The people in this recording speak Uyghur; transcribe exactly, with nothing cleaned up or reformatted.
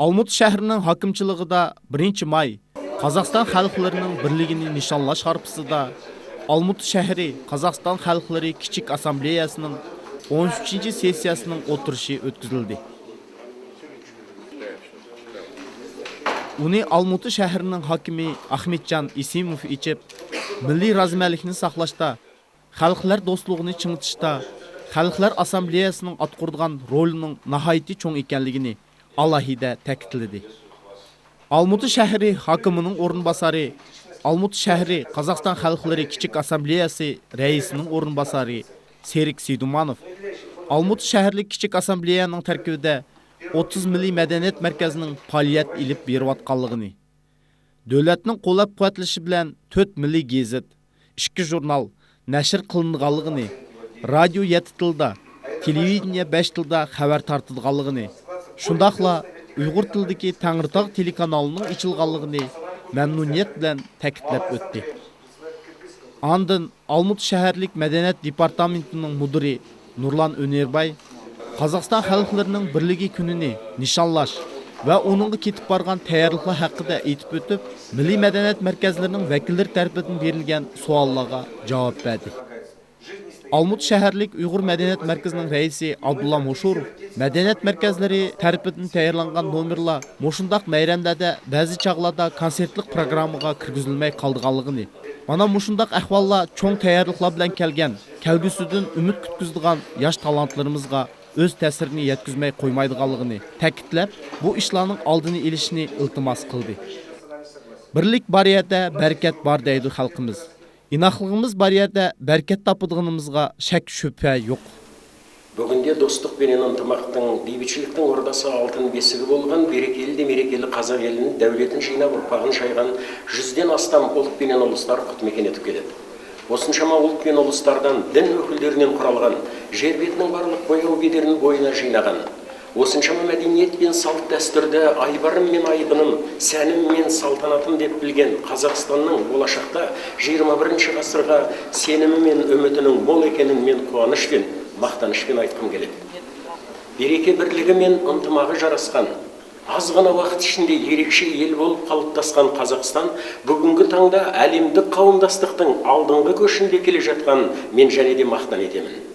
ئالمۇتا شەھىرىنىڭ ھاكىمچىلىقىدا بىرىنچى ماي قازاقىستان خەلقلىرىنىڭ بىرلىكىنى نىشانلاش ھارپىسىدا ئالمۇتا شەھىرى قازاقىستان خەلقلىرى كىچىك ئاسسامبلېيەسىنىڭ ئون ئۈچىنچى سېسسىيەسىنىڭ ئولتۇرۇشى ئۆتكۈزۈلدى. ئۇنى ئالمۇتا شەھىرىنىڭ ھاكىمى ئەخمەتجان ئىسىموف ئېچىپ، مىللىي رازىمەنلىكنى ساقلاشتا، خەلقلەر دوستلۇقىنى چىڭىتىشتا خەلقلەر ئاسسامبلېيەسىنىڭ ئاتقۇرىدىغان رولىنىڭ ناھايىتى چوڭ ئىكەنلىكىنى ئالاھىدە تەكىتلىدى. ئالمۇتا شەھىرى ھاكىمىنىڭ ئورۇنباسارى، ئالمۇتا شەھىرى قازاقىستان خەلقلىرى كىچىك ئاسسامبلېيەسى رەئىسىنىڭ ئورۇنباسارى سېرىك سىدۇمانوف ئالمۇتا شەھەرلىك كىچىك ئاسسامبلېيەنىڭ تەركىبىدە ئوتتۇز مىللىي مەدەنىيەت مەركەزىنىڭ پائالىيەت ئېلىپ بېرىۋاتقانلىقىنى، دۆلەتنىڭ قوللاپ-قۇۋۋەتلىشى بىلەن تۆت مىللىي گېزىت، ئىككى ژۇرنال نەشر قىلىنىدىغانلىقىنى، رادىيو يەتتە تىلدا، تېلېۋىدېنىيە بەش تىلدا خەۋەر تارتىدىغانلىقىنى، شۇنداقلا ئۇيغۇر تىلىدىكى تەڭرىتاغ تېلېكانالىنىڭ ئېچىلغانلىقىنى مەمنۇنىيەت بىلەن تەكىتلەپ ئۆتتى. ئاندىن ئالمۇتا شەھەرلىك مەدەنىيەت دېپارتامېنتىنىڭ مۇدىرى نۇرلان ئۆنېرباي قازاقىستان خەلقلىرىنىڭ بىرلىكى كۈنىنى نىشانلاش ۋە ئۇنىڭغا كېتىپ بارغان تەييارلىقلار ھەققىدە ئېيتىپ ئۆتۈپ، مىللىي مەدەنىيەت مەركەزلىرىنىڭ ۋەكىللىرى تەرىپىدىن بېرىلگەن سوئاللارغا جاۋاب بەردى. ئالمۇتا شەھەرلىك ئۇيغۇر مەدەنىيەت مەركىزىنىڭ رەئىسى ئابدۇللا موشۇروف مەدەنىيەت مەركەزلىرى تەرىپىدىن تەييارلانغان نومۇرلار مۇشۇنداق مەيرەملەردە بەزى چاغلاردا كونسېرتلىق پىروگراممىغا كىرگۈزۈلمەي قالىدىغانلىقىنى، مانا مۇشۇنداق ئەھۋاللار چوڭ تەييارلىقلار بىلەن كەلگەن، كەلگۈسىدىن ئۈمىد كۈتكۈزىدىغان ياش تالانتلىرىمىزغا ئۆز تەسىرىنى يەتكۈزمەي قويمايدىغانلىقىنى تەكىتلەپ، بۇ ئىشلارنىڭ ئالدىنى ئېلىشنى ئىلتىماس قىلدى. بىرلىك بار يەردە بەرىكەت بار دەيدۇ خەلقىمىز. ئىناقلىقىمىز بار يەردە بەرىكەت تاپىدىغىنىمىزغا شەك-شۈبھە يوق. Бүгінде достық пенен ынтымақтың, бейбітшіліктің ордасы алтын бесігі болған берекелі де мерекелі қазақ елінің дәулетін жинап ұрпағын жайған жүзден астам ұлт пенен ұлыстар құт мекен етіп келеді. Осыншама ұлт пен ұлыстардан, дін өкілдерінен құралған жер бетінің барлық бояу бедерін бойына жинаған, осыншама мәдениет пен салт дәстүрді айбарым мен айбыным, сәнім мен салтанатым деп білген Қазақстанның болашақта жиырма бірінші ғасырға сенімі мен үмітінің мол екенін мен қуаныш пен мақтаныш пен айтқым келеді. Береке бірлігі мен ынтымағы жарасқан, аз ғана уақыт ішінде ерекше ел болып қалыптасқан Қазақстан бүгінгі таңда әлемдік қауымдастықтың алдыңғы көшінде келе жатқанын мен және де мақтан етемін.